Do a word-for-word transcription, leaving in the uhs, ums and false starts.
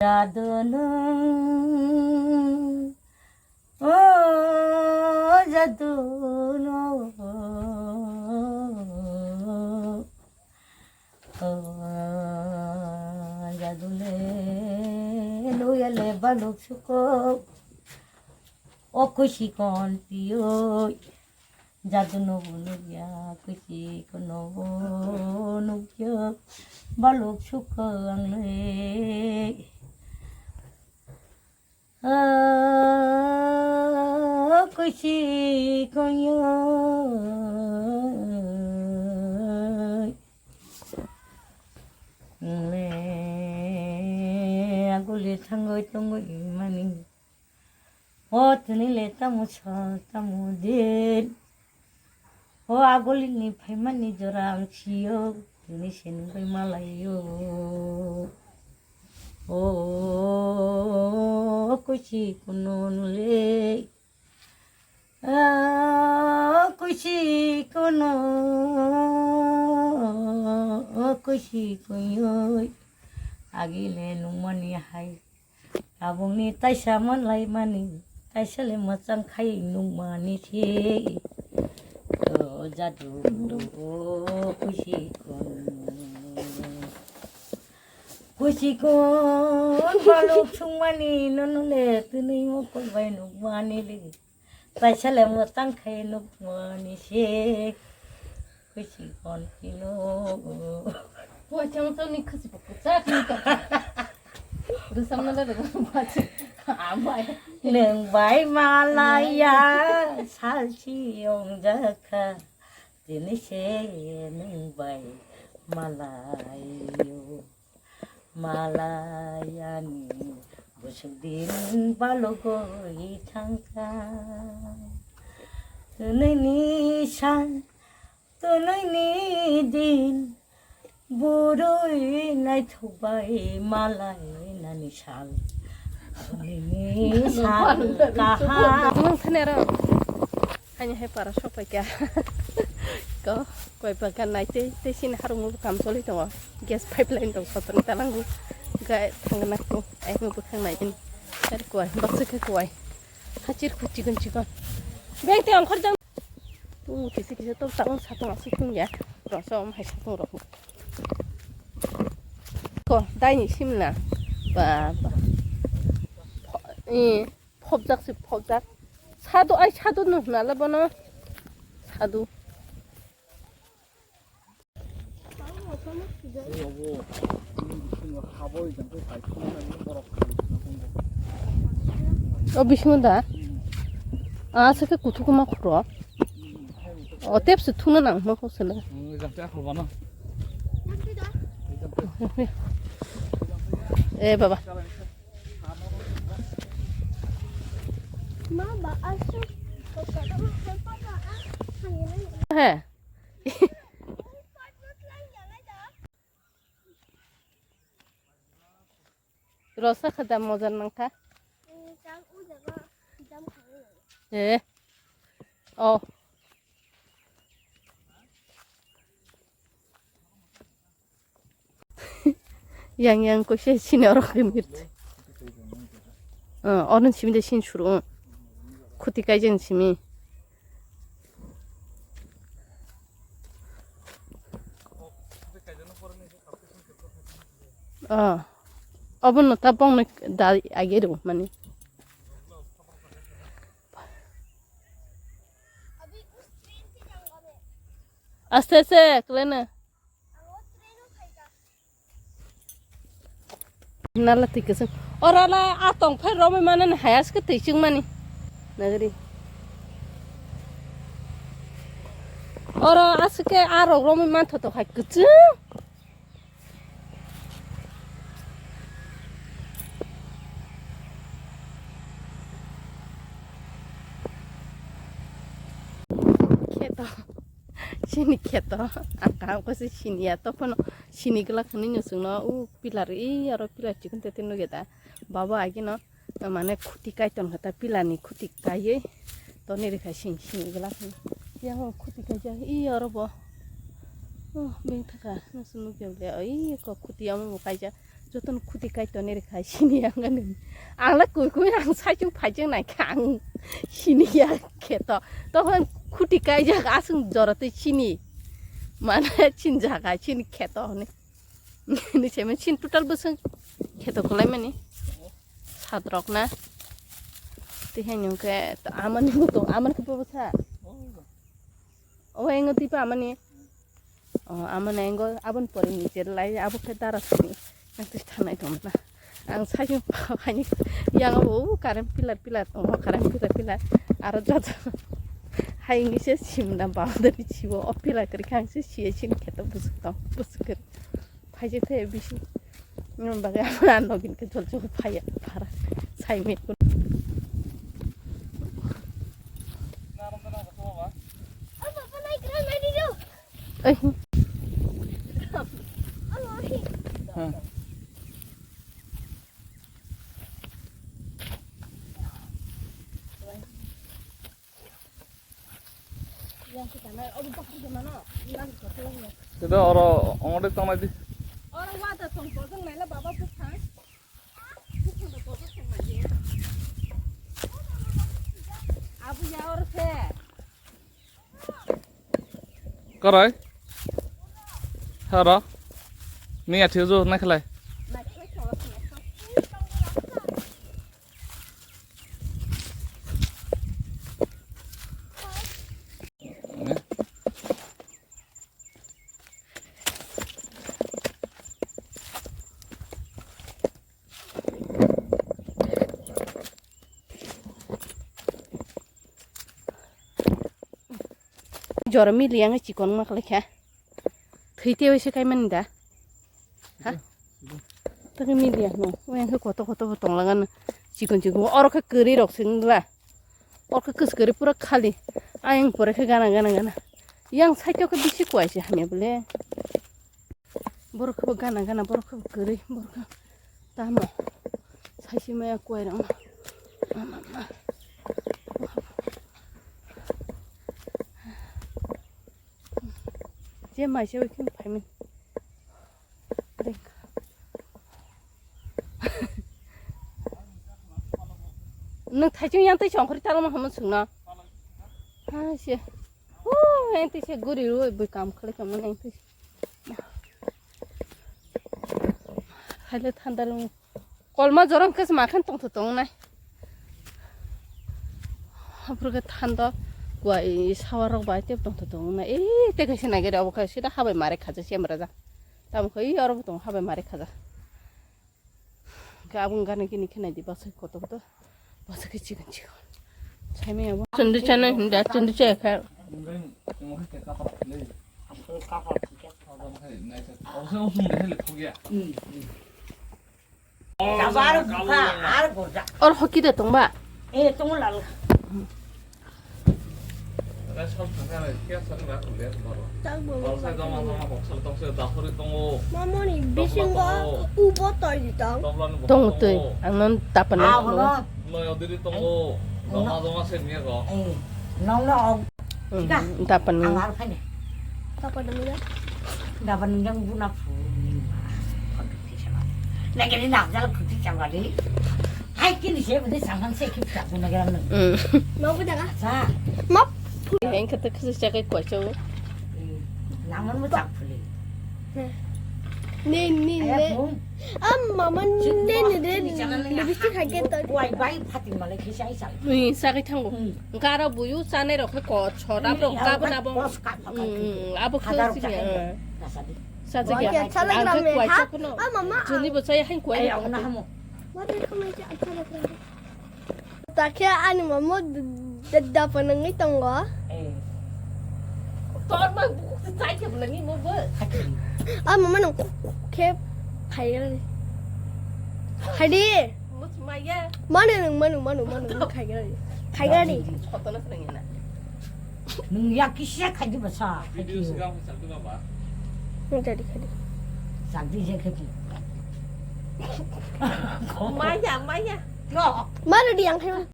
Jadu no, o jadu no, o jadu le, loya le baluk suko, o kusi kon piyo. Jadu no bo nukya, kusi kono bo nukya, baluk suka ang le. Ah, kusi koyo le, aguli thangoi tongoi mani. O tini le tamo sal tamo din. O agulini phaimani jora ang siyo, tini se nungbai malayo. O kusi kono le, o kusi kono, o kusi koyo. Agile nungmani hai. Tabukni taisa manlaimani, taisa le mwchang khai nukmani se. O jadu, o kusi kono. Kusi kon baluk sungmani nono le tini mokol bai nukmani le. Kaisa le mwchang khai nukmani se. Kusi kon kilo. Bo chang chang ni khasi bo kuchak ni ka. Rusam na da da ba chi. Ambai. Nwng bai malaya salchi ong jakha. Tini se nwng bai malayo. Malayani busuk din balugwi thangkha. Twnwini san, twnwini din, burui naithok bai malai nani sal. Twnwini sal kaham. Nwng thani aro. Haini hai para sok pai kha. Ko, koi pa kha nai tei, tei sini harung bo kam choli tongo. Gas pipeline tong sotoni talangu. Ga thangna ko, ai mo bwkhang nai ini. Ar koi, baksa khe koi. Hachir khu chikon chikon. Beng te ongkhor jang. Tu kisi kisi to tang sa tong asu tung ya. Rasa om hai sa tong rok. Ko, dai ni simna. Ba, ba. Pho-, eh, phobjak se phobjak. Sadu, ai sadu no hwnale bono. Sadu. O bisingo da? Asa khe kuthukma khoro. O tepse thuna nang ma khosele. E baba. He. Rosa khada mojan nangkha. Eh. Oh. Yang yang ko se sini orok ke mirchi. Ah, oran simi de sin suru. Khuti kai jen simi. Ah. Obono ta bongni da age ro mani. Aste aste klena. Nala twi kwchwng. Oro le a tong phai romwi mano ni hai aske twi chwng mani. Nagri. Oro aske a rok romwi mantho to hai kwchwng. Kheto. Sini kheto. Ang kaham khe se sini ya. Tokhono sini glak hinwi no chwngno. U pillar, i aro pillar chikon tete nugya da. Baba agino mane khuti kaiton kha ta, pillar ni khuti kaiwi toni rikha sing sini glak hinwi. Yang khuti kaijak i aro bo. Oh, beng thaka no chwng nugya le. I ko khuti amo bo kaijak. Jotono khuti kai tonwi rwkha sini ang ani. Ang le koi koi ang saichung phaichung naikha ang sini ya kheto. Tokon khuti kaijak aswng jora tei sini. Mane sini jaga sini kheto hwnwi. Ni seme sini total bwswng kheto kwlaimani. Sadrok na. Tei haino khe amani butong amani khe bwsa. O engo tipa amani. O, amani engo aboni pore nijer lai, abo khe dara sini. Nang twi thanai tong na. Ang sai haini yang abo current pillar pillar tongo, current pillar pillar. Aro joto hai ngi se sim na boundary sibo o pillar kri khang se siya sini kheto busuk tong, busuk kri. Phaijak thaya bisi. Nini bagwi abo ang nogin khe jol jol phaiya, phara. Sai me kun. Ai. Sida oro ongode tongnai di. Oro wada tong bodong naila baba buphang. Buphang da bodong tong naidi. Abu ya oro se. Korai. Haro. Ni athi uju na khlai. Jora mili yang chikon ma khlai kha. Thwi tei waisa kai mani da. Ha? Tang mili ya no. Yang khe koto koto bo tong lagan. Chikon chikon. Oro khe kwrwi rok sing la. Oro khe kwskwrwi pura khali. Ayang pore khe gana gana gana. Yang side o khe bisi kuai se hamya bole. Borok khe bo gana gana, borok khe bo kwrwi, borok khe tamo. Saisi maya kuai rok. Je mai se wi khe phaimani. Nwng thaichung yang tei songkhor talma hamo sungno. Ha se. Hu, yang tei se guri rwi bui kam khlai kamo yang tei. Haile thanda rung. Kolma jorong khe makhan tongtho tongnai. Aphuru khe thando kuai sawa rok bai tep tongtho tongnai. Ei tei kaisa nai gari obo khe sida habai mare khaja se maraja. Tamo khe ei oro bo tong habai mare khaja. Khe abung gana gini khe nai di bwsai kotor kotor. Bwsai khe chikon chikon. Saimaya bo. Chundi chana hinda chundi chaya kha. Oro hoki de tongba? Eh, tongo lal. Mamoni bisingo ubo toi di tong. Tongo twi, ang non tapana. Abono. Noyo diri tongo. Joma joma se niya ko. Eh, nong no. Dapan. Ang ar phai ne. Dapan yang buna pu. Nagari nak jalan kuti changkali. Hai kini se budi sangkan se kip tak guna garam nang. Mau budi ka? Sa. Map. Yang kata kasi jaga kuacho. Namun mu tak puli. Ni ni ni. Am mama ni ni de lipstick hai ke to. Wai bai phati male kisa isa. Ni sakai thango. Gara buyu sane rok ko chora rok ka bana bo. Abo khasi. Saja ke. Ang ke kuai chokno. Am mama. Juni bo sai hain kuai. Mare khamai ke acha lak. Takhe ani mama d-, d-, dapan wngwi tongo. Eh. Tor ma buku se chai ke bwlangni mo bo. Ah, mama nung khe khaigani. Khaidi. Mus maya. Manu nung, manu, manu, manu nung khaigani. Khaigani. Kotono srengena. Nung ya kisa khaidi basa. Video segang bisa tu apa? Nung jadi khaidi. Santi je khaidi. Maya, maya. No. Manu di yang khayo.